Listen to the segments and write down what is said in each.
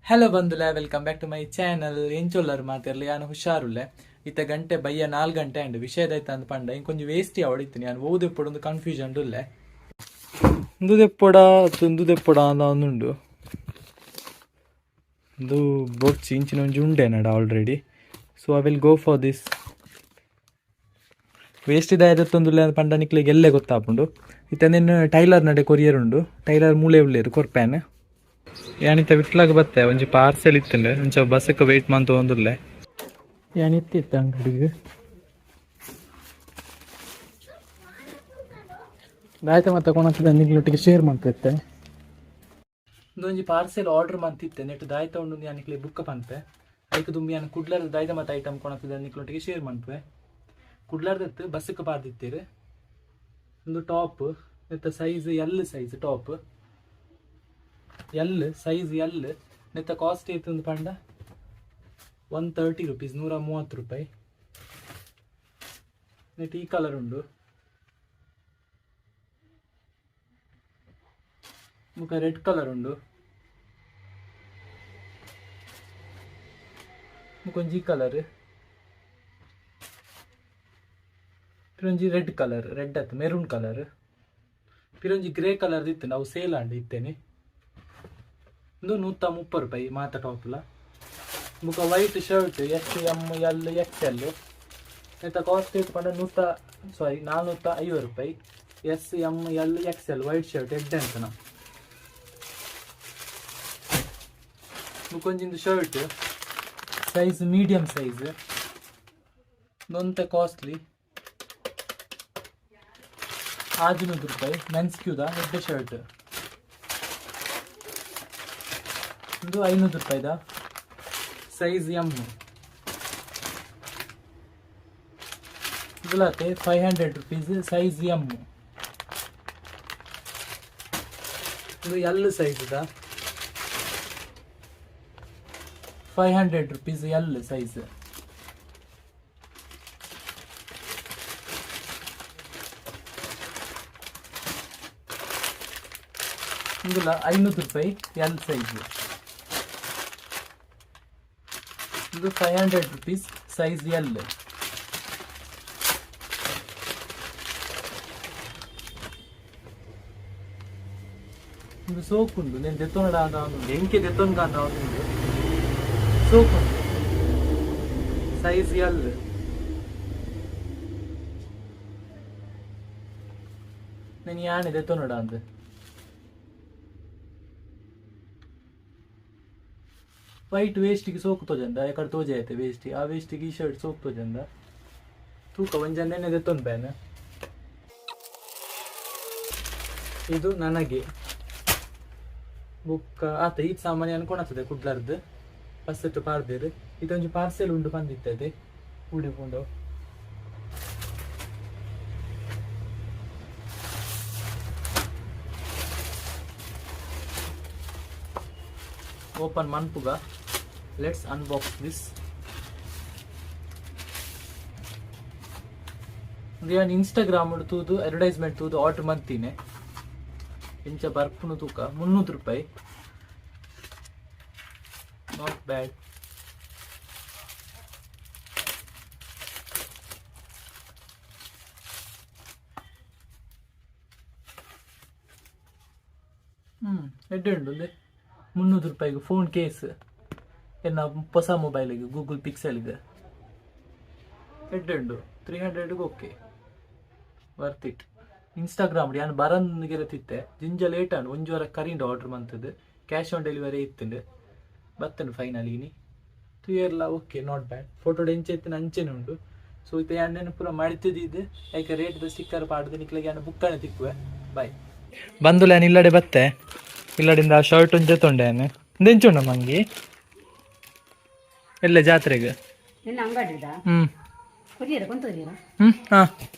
Hello ಬಂದುಲೆ, welcome back to my channel. ಎಂಚೊಲ್ಲರು ಮಾತಿರ್ಲಿ? ಯಾನು ಹುಷಾರುಲ್ಲೆ. ಇತ್ತ ಗಂಟೆ ಬಯ್ಯ 4 ಗಂಟೆ ಅಂಡ್ ವಿಷಯದಾಯ್ತು ಅಂದ್ ಪಂಡ ಇಂಕೊಂಜಿ ವೇಸ್ಟ್ ಅವಡಿತ್ತು. ಯಾನ್ ಓದೆಪ್ಪೊಡು ಒಂದು ಕನ್ಫ್ಯೂಷನ್ ಉಲ್ಲೆ. ಉಂದು ದೆಪ್ಪೊಡ ಉಂದು ದೆಪ್ಪೊಡ ಅಂದ ಒಂದುಂಡು. ಇದು ಬೊಡ್ಚಿ ಇಂಚಿನ ಒಂಜಿ ಉಂಡೆ ನಡ already. So I will go for this. Waste ಇದಾಯದತ್ತೊಂದುಲ್ಲೆ ಪಂಡ ನಿಕ್ಲೆಗ್ ಎಲ್ಲೆ ಗೊತ್ತಾಪುಂಡು. ಇತ್ತೆ ನಿನ್ನ ಟೈಲರ್ ನಡೆ ಕೊರಿಯರ್ ಉಂಡು. ಟೈಲರ್ ಮೂಲೆ ಉಲ್ಲೇರು ಕೊರ್ಪ್ಯಾನ್. ಯಾನಿತ್ತ ವಿಟ್ಲಾಗ ಬತ್ತೆ, ಒಂಜಿ ಪಾರ್ಸೆಲ್ ಇತ್ತುಂಡು. ಒಂಚ ಬಸ್ಸಕ್ಕೆ ವೆಯ್ಟ್ ಮಂತು ಒಂದುಲ್ಲೆ. ಯಾನಿತ್ತಿತ್ತು ಅಂಗಡಿಗೆ ಆಯ್ತು. ಮತ್ತೆ ಕೊಣತ್ತದ ನಿಕ್ಲೊಟ್ಟಿಗೆ ಶೇರ್ ಮಾಡ್ತಿತ್ತೆ. ಒಂಜಿ ಪಾರ್ಸೆಲ್ ಆರ್ಡರ್ ಮಂತಿತ್ತೆ. ನೆಟ್ ದಾಯ್ತ ಉಂಡು ಯಾನಿಕ್ಲೆ ಬುಕ್ಕ ಪನ್ಪೆ. ಐಕ್ ದುಂಬಿ ಯಾನ್ ಕುಡ್ಲದ ದಾಯ್ತ ಮತ್ತೆ ಐಟಮ್ ಕೊಣತ್ತದ ನಿಕ್ಲೊಟ್ಟಿಗೆ ಶೇರ್ ಮನ್ಪೆ. ಕುಡ್ಲರ್ದತ್ತು ಬಸ್ಸಕ್ಕೆ ಪಾರ್ದಿತ್ತೀರು. ಒಂದು ಟಾಪ್ ನೆತ್ತ size L size top, L size L. ನೆತ್ತ ಕಾಸ್ಟ್ ಏತು ಪಂಡ 130 ರುಪೀಸ್, 130 ರೂಪಾಯಿ. ನೆಟ್ ಈ ಕಲರ್ ಉಂಡು. ಬೊಕ ರೆಡ್ ಕಲರ್ ಉಂಡು. ಬೊಕ ಒಂಜಿ ಕಲರ್, ಪಿರೊಂಜಿ ರೆಡ್ ಕಲರ್, ರೆಡ್ ಅತ್ತು ಮೆರೂನ್ ಕಲರ್, ಪಿರೊಂಜಿ ಗ್ರೇ ಕಲರ್ ಇತ್ತು. ನಾವು ಸೇಲ್ ಆಂಡ್ ಇತ್ತೇನೆ. ಒಂದು 130 ರೂಪಾಯಿ ಮಾತ ಟಾಪ್ಲ. ಬೊಕ white shirt S M L X L. ನೆತ್ತ ಕಾಸ್ಟ್ ಏತ್ ಪಂಡ ನೂತ ಸಾರಿ 450 ರೂಪಾಯಿ. S M L X L white shirt ಎಡ್ಡೆ ಅಂತನ. ಬೊಕೊಂಜಿಂದು ಶರ್ಟ್ ಸೈಜ್ ಮೀಡಿಯಂ ಸೈಜ್, ಒಂತೆ ಕಾಸ್ಟ್ಲಿ, 600 ರೂಪಾಯಿ. ಮೆನ್ಸ್ ಕ್ಯೂದ ಎಡ್ಡೆ ಶರ್ಟ್. ಒಂದು 500 ರೂಪಾಯಿದ ಸೈಜ್ ಎಮ್. ಗುಲಾತೆ 500 ರುಪೀಸ್ ಸೈಜ್ ಎಮ್. ಇದು ಎಲ್ ಸೈಜ್ ಇದ 500 ರುಪೀಸ್ ಎಲ್ ಸೈಜ್. ಇಂದುಲ 500 ರೂಪಾಯಿ ಎಲ್ ಸೈಜ್. ಇದು 500 ರುಪೀಸ್ ಸೈಜ್ ಎಲ್. ಇದು ಸೋಪುಂಡು. నేను ದೆತ್ತೊನಡ ಅಂದ ಉಂಡು. ಎಂಕೆ ದೆತ್ತೊನ್ಗ ಅಂದ ಉಂಡು. ಸೋಪುಂಡು ಸೈಜ್ ಎಲ್. నేను ಯಾಣೆ ದೆತ್ತೊನಡ ಅಂದ. ವೈಟ್ ವೇಸ್ಟಿಗೆ ಸೋಕು ತೋಜಂದ ಎಕಡೆ ತೋಜೆ ಐತೆ ವೇಸ್ಟಿ. ಆ ವೇಸ್ಟಿಗೆ ಈ ಶರ್ಟ್ ಸೋಕು ತೋಜಂದ. ತೂಕ ಒಂಜನ್ನೇ ದೆತ್ತೊಂದು ಬೇನ. ಇದು ನನಗೆ ಬುಕ್ಕ ಆತ. ಈ ಸಾಮಾನ್ಯ ಅನ್ಕೊಳತ್ತದೆ. ಕುಡ್ಲರ್ದು ಬಸ್ ಪಾರ್ದೇರು. ಇದೊಂಜಿ ಪಾರ್ಸೆಲ್ ಉಂಡು ಬಂದಿತ್ತದೆ. ಉಡೆ ಪುಂಡು ಓಪನ್ ಮನ್ಪುಗ. Let's unbox this. ಯಾನ್ ಇನ್ಸ್ಟಾಗ್ರಾಮ್ ತೂದು ಅಡ್ವರ್ಟೈಸ್ಮೆಂಟ್ ತೂದು ಆರ್ಡರ್ ಮಂತೀನಿ. ಇಂಚ ಬರ್ಪುನು ತೂಕ. 300 ರೂಪಾಯಿ, not bad. ಎಡ್ಡೆ ಉಂಡು. 300 ರೂಪಾಯಿಗೆ ಫೋನ್ ಕೇಸ್ ಎನ್ನ ಹೊಸ ಮೊಬೈಲಿಗೆ, ಗೂಗಲ್ ಪಿಕ್ಸೆಲ್ಗೆ ಎಡ್ಡೆ ಉಂಡು. 300ಗೆ ಓಕೆ, ವರ್ತ್ it. Instagram ಯಾನ್ ಬರಂದಿರತ್ತಿತ್ತೆ. ಜಿಂಜ ಲೇಟ್ ಆಂಡ್. ಒಂಜಿ ವಾರ ಕರಿಂಡ್ ಆರ್ಡರ್ ಮಂತದ್ದು. ಕ್ಯಾಶ್ ಆನ್ ಡೆಲಿವರಿ ಇತ್ತುಂಡು. ಬತ್ತಂಡು ಫೈನಲ್ ಇನಿ. ತುಯರ್ಲ ಓಕೆ, not bad. Photo ಎಂಚೆ ಇತ್ತಿನ ಅಂಚೆನೆ ಉಂಡು. ಸೊ ಇತ್ತೆ ಯಾನ್ ಪೂರ ಮಡಿತದಿದ್ದು ಐಕ ರೇಟ್ದ ಸ್ಟಿಕ್ಕರ್ ಪಾಡ್ದು ನಿಕ್ಲೆಗ್ ಯಾನ್ ಬುಕ್ಕನೆ ತಿಕ್ಕುವೆ. ಬಾಯ್ ಬಂದುಲ. ಯಾನ್ ಇಲ್ಲಡೆ ಬತ್ತೆ. ಇಲ್ಲಡಿಂದ ಆ ಶರ್ಟ್ ಒಂಜೆ ತೊಂಡೆ ಯಾನ್. ದೆಂಚುಂಡ ಮಂಗಿ ಎಲ್ಲ ಜಾತ್ರೆಗೆ? ನಿನ್ನ ಅಂಗಡಿದ ಕೊರಿಯರ ಕೊಂತೋರಿಯರ. ಹ್ಮ್ ಹಾ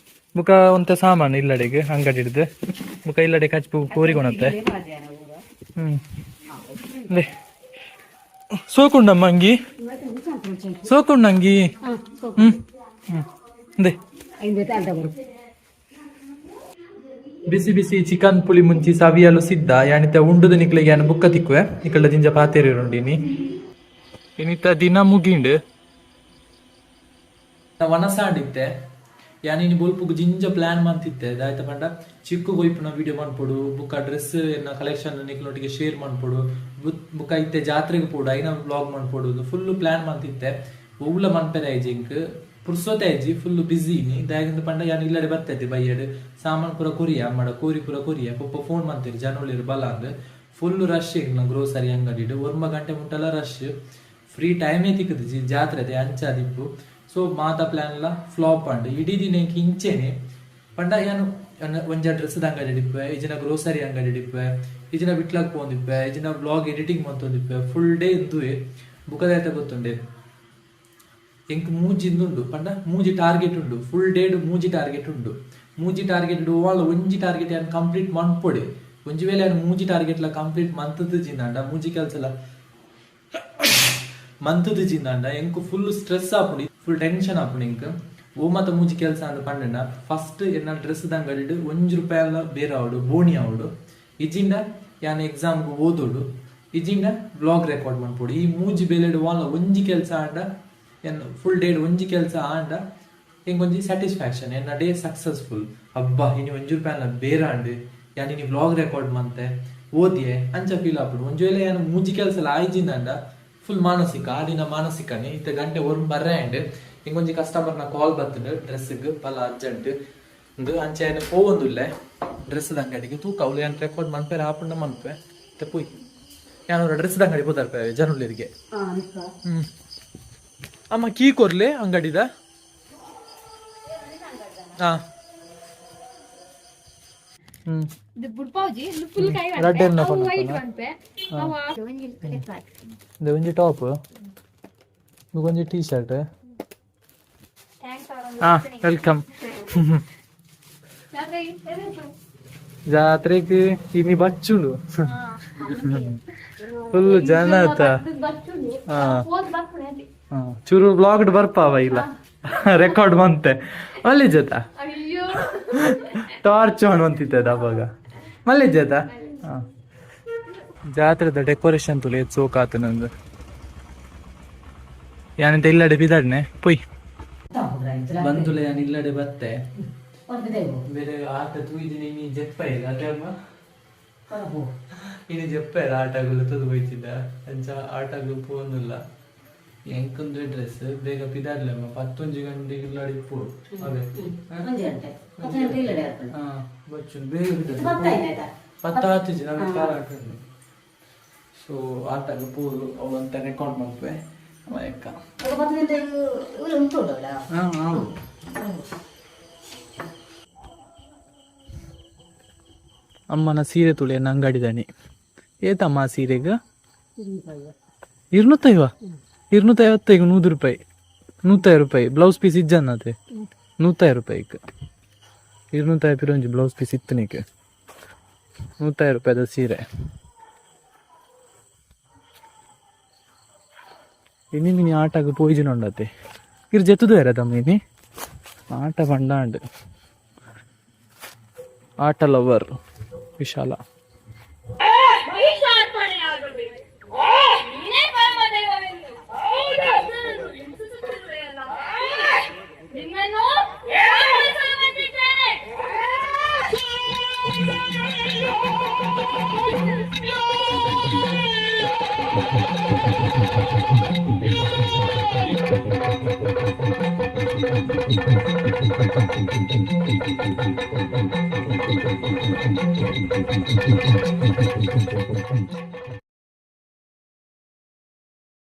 ಬುಕ ಒಂತೆ ಸಾಮಾನು ಇಲ್ಲಡೆಗೆ ಅಂಗಡಿ ಹಿಡ್ದು. ಬುಕ ಇಲ್ಲಡೆ ಕಚ್ಪು ಕೋರಿಕೊಣತ್ತೆ. ಲೇ ಸೋಕುಂಡಮ್ಮ ಅಂಗಿ, ಸೋಕುಂಡ ಅಂಗಿ. ಹ್ಮ್ ಹ್ಮ್ they. ಬಿಸಿ ಬಿಸಿ ಚಿಕನ್ ಪುಳಿ ಮುಂಚಿ ಸವಿಯಲು ಸಿದ್ಧ. ಯಾನಿತ ಉಂಡುದು ನಿಕ್ಲೆಗೆ ಯಾನ್ ಬುಕ್ಕ ತಿಕ್ಕುವೆ. ನಿಕಲ್ಡ ಜಿಂಜ ಪಾತೆರಿರುಂಡಿನಿ. ಇನಿತ ದಿನ ಮುಗಿಂಡು. ವನಸಾಂಡಿತ್ತೆ ಯಾನ್ ಇನಿ ಬೊಲ್ಪುಗು ಜಿಂಜ ಪ್ಲಾನ್ ಮಂತಿತ್ತೆ. ದಾಯ್ತ ಪಂಡ ಚಿಕ್ಕು ಗೊಯ್ಪುನ ವಿಡಿಯೋ ಮನ್ಪೊಡು, ಬುಕ್ಕ ಡ್ರೆಸ್ ಎನ್ನ ಕಲೆಕ್ಷನ್ ನಿಕ್ಲೊಟ್ಟಿಗೆ ಶೇರ್ ಮನ್ಪೊಡು, ಬುಕ್ಕ ಇತ್ತೆ ಜಾತ್ರೆಗೆ ಪೋಡು ಐನ ವ್ಲಾಗ್ ಮನ್ಪೊಡು, ಫುಲ್ ಪ್ಲಾನ್ ಮಂತಿತ್ತೆ. ಒವ್ಲ ಮನ್ಪೆರೆ ಆಯ್ಜಿ, ಇಂಕ್ ಪುರ್ಸೊತೆ ಆಯ್ಜಿ, ಫುಲ್ ಬಿಸಿ ಇನಿ. ದಾಯೆಗಂದ್ ಪಂಡ ಯಾನ್ ಇಲ್ಲಡೆ ಬರ್ತೈತೆ ಬಯ್ಯಡ್ ಸಾಮಾನ್ ಪೂರ ಕೊರಿಯ, ಅಮ್ಮಡ ಕೋರಿ ಪೂರ ಕೊರಿಯ. ಪೊಪ್ಪ ಫೋನ್ ಮಂತೆರ್ ಜನೊಲೆರ್ ಬಲಾಂದ್. ಫುಲ್ ರಶ್ ಎಂಕ್ನ ಗ್ರೋಸರಿ ಅಂಗಡಿಡ್ 9 ಗಂಟೆ ಮುಟ್ಟಲ ರಶ್, ಫ್ರೀ ಟೈಮೇ ತಿಕ್ಕುದಿಜಿ, ಜಾತ್ರೆದೆ ಅಂಚಾದಿಪ್ಪು. ಸೊ ಮಾತ ಪ್ಲಾನ್ ಲ ಫ್ಲಾಪ್ ಆಂಡ್. ಇಡೀ ದಿನ ಎಂಕ್ ಇಂಚೆನೆ ಪಂಡ ಯಾನ್ ಒಂಜ ಡ್ರೆಸ್ ಅಂಗಡಿ ಇಪ್ಪೆ, ಇಜಿನ ಗ್ರೋಸರಿ ಅಂಗಡಿ ಇಪ್ಪೆ, ಇಜಿನ ಬಿಟ್ಲಾಗ್ ಪೋಂದಿಪ್ಪೆ, ಇಜಿನ ಬ್ಲಾಗ್ ಎಡಿಟಿಂಗ್ ಮಂತೊಂದಿಪ್ಪೆ, ಫುಲ್ ಡೇ ಇಂದುವೆ. ಬುಕ್ಕದಾಯ್ತ ಗೊತ್ತುಂಡೆ ಎಂಕ್ ಮೂಜಿ ಉಂಡು ಪಂಡ ಮೂಜಿ ಟಾರ್ಗೆಟ್ ಉಂಡು. ಫುಲ್ ಡೇಡ್ ಮೂಜಿ ಟಾರ್ಗೆಟ್ ಉಂಡು. ಮೂಜಿ ಟಾರ್ಗೆಟ್ ಓವಾಳ ಒಂಜಿ ಟಾರ್ಗೆಟ್ ಯಾನ್ ಕಂಪ್ಲೀಟ್ ಮನ್ಪೊಡೆ. ಒಂಜಿ ವೇಳೆ ಯಾನ್ ಮೂಜಿ ಟಾರ್ಗೆಟ್ ಲ ಕಂಪ್ಲೀಟ್ ಮಂತದ್ದು ಜಿಂದಾಂಡ, ಮೂಜಿ ಕೆಲಸ ಲ ಮಂತದ್ದು ಜಿಂದಾಂಡ ಎಂಕ್ ಫುಲ್ ಸ್ಟ್ರೆಸ್ ಆಪುಂಡು, ಫುಲ್ ಟೆನ್ಷನ್ ಆಪುಂಡು ಎಂಕ್. ಓ ಮತ ಮೂಜಿ ಕೆಲಸ ಅಂದ್ ಪಂಡಂಡ, ಫಸ್ಟ್ ಎನ್ನ ಡ್ರೆಸ್ ದಂಗಡಿಡ್ 1 ರೂಪಾಯಿ ಎಲ್ಲ ಬೇರೆ ಆವಡು ಬೋಣಿ ಆವಡು, ಇಜಿಂಡ ಯಾನ್ ಎಕ್ಸಾಮ್ಗೆ ಓದೋಡು, ಇಜಿಂಡ ಬ್ಲಾಗ್ ರೆಕಾರ್ಡ್ ಮನ್ಪೊಡು. ಈ ಮೂಜಿ ಬೇಲೆಡ್ ವಾಲ ಒಂಜಿ ಕೆಲಸ ಆಂಡ, ಎನ್ ಫುಲ್ ಡೇಡ್ ಒಂಜಿ ಕೆಲಸ ಆಂಡ ಎಂಕೊಂಜಿ ಸ್ಯಾಟಿಸ್ಫ್ಯಾಕ್ಷನ್, ಎನ್ನ ಡೇ ಸಕ್ಸಸ್ಫುಲ್. ಅಬ್ಬಾ ಇನಿ 1 ರೂಪಾಯಿ ಬೇರೆ ಆಂಡ್, ಯಾನ್ ಇನಿ ವ್ಲಾಗ್ ರೆಕಾರ್ಡ್ ಮಂತೆ ಓದಿಯೆ ಅಂಚ ಫೀಲ್ ಆಪುಂಡು. ಒಂಜಿ ವೇಳೆ ಯಾನ್ ಮೂಜಿ ಕೆಲಸ ಆಯ್ಜಿಂದಂಡ ಫುಲ್ ಮಾನಸಿಕ, ಆ ದಿನ ಮಾನಸಿಕನೇ. ಇತ್ತೆ ಗಂಟೆ ಒರ್ ಬರ್ರೆ ಆಂಡ್. ಇಂಕೊಂಜಿ ಕಸ್ಟಮರ್ನ ಕಾಲ್ ಬತ್ತುಂಡು ಡ್ರೆಸ್ಗೆ ಪಲ ಅರ್ಜೆಂಟ್ ಇಂದು. ಅಂಚೆ ಯಾನ್ ಪೋವೊಂದುಲ್ಲೆ ಡ್ರೆಸ್ ಅಂಗಡಿಗೆ. ತೂಕ ಅವ್ಲು ಯಾನ್ ರೆಕಾರ್ಡ್ ಮನ್ಪೆರೆ ಆಪುಂಡ ಮನ್ಪೆ. ಇತ್ತೆ ಪೋಯ್ ಯಾನ್ ಡ್ರೆಸ್ ಅಂಗಡಿ ಪೋತಾರ್ಪೆ ಜನುಲೆರಿಗೆ. ಅಮ್ಮ ಕೀ ಕೊರ್ಲೆ ಅಂಗಡಿದ. ಹಾ ಹ್ಮ್ ರಡ್ಡ್ ಎನ್ನ ಪಣ್ಣಪ್ಪನ? ಇದು ಒಂಜಿ ಟಾಪ್, ಒಂಜಿ ಟೀ ಶರ್ಟ್. ಹಾ welcome. ಜಾತ್ರೆಗೆ ಇನಿ ಬಚ್ಚುಂಡು, ಫುಲ್ ಜನ ಆತ. ಹಾ ಚೂರು ಬ್ಲಾಗ್ ಬರ್ಪಾವ ಇಲ್ಲ ರೆಕಾರ್ಡ್ ಬಂತೆ ಮಲ್ಲಿ ಜೊತ ಟಾರ್ಚ್ ಆನ್ ಅಂತಿದ್ದೆ ಅವಾಗ ಮಲ್ಲಿ ಜೊತ. ಜಾತ್ರೆದ ಡೆಕೋರೇಷನ್ ತುಲೆ ಸೋಕಾತು ನಂದು. ಯಾನಂತ ಇಲ್ಲಡೆ ಬಿದಾಡ್ನೆ ಪೊಯ್ ಬಂದುಲೆ. ಯಾನ್ ಇಲ್ಲಡೆ ಬತ್ತೆ ಬೇರೆ ಆಟ ತೂಯಿದಿನಿ. ಇನಿ ಜೆಪ್ಪ ಇಲ್ಲ ಅದೇ ಅಮ್ಮ, ಇನಿ ಜೆಪ್ಪ ಇಲ್ಲ ಆಟಗಳು ತುದು ಹೋಯ್ತಿದ್ದ. ಅಂಚ ಆಟಗಳು ಪೋಂದಿಲ್ಲ. ಎಂಕೊಂದು ಡ್ರೆಸ್ ಬೇಗ ಪಿದಾಡ್ಲಮ್ಮ, ಪತ್ತೊಂಜಿ ಗಂಟೆಗೆ ಇಲ್ಲಡೆ ಇಪ್ಪು ಅದೇ. ಹಾ ಬಚ್ಚು ಬೇಗ ಪಿದಾಡ್ಲೆ. ಪತ್ತ ಆತಿಜಿ ನಮಗೆ ಕಾಲ ಆಟ. ಸೊ ಆಟಗ ಪೂರು ಅವಂತ ರೆಕಾರ್ಡ್ ಮಾಡ್ತೇವೆ ಅಕ್ಕ. ಹಾ ಹೌದು. ಅಮ್ಮನ ಸೀರೆ ತುಳಿಯನ್ನ ಅಂಗಡಿದಾನೆ. ಏತಮ್ಮ ಸೀರೆಗ? 250. 250ಗೆ 100 ರೂಪಾಯಿ, 150 ರೂಪಾಯಿ. ಬ್ಲೌಸ್ ಪೀಸ್ ಇಜ್ಜನ್ನತೆ 150 ರೂಪಾಯಿಗೆ. 250 ಒಂಜಿ ಬ್ಲೌಸ್ ಪೀಸ್ ಇತ್ತನಿಗೆ. 150 ರೂಪಾಯಿದ ಸೀರೆ. ಇನಿ ಮಿನಿ ಆಟಗ್ ಪೋಯ್ಜನ್ ಉಂಡತೆ. ಇರ್ ಜೆತ್ತುದು ತಮ್ಮ ಇನಿ ಆಟ ಪಂಡಾಂಡ್. ಆಟ ಲವರ್ ವಿಶಾಲ.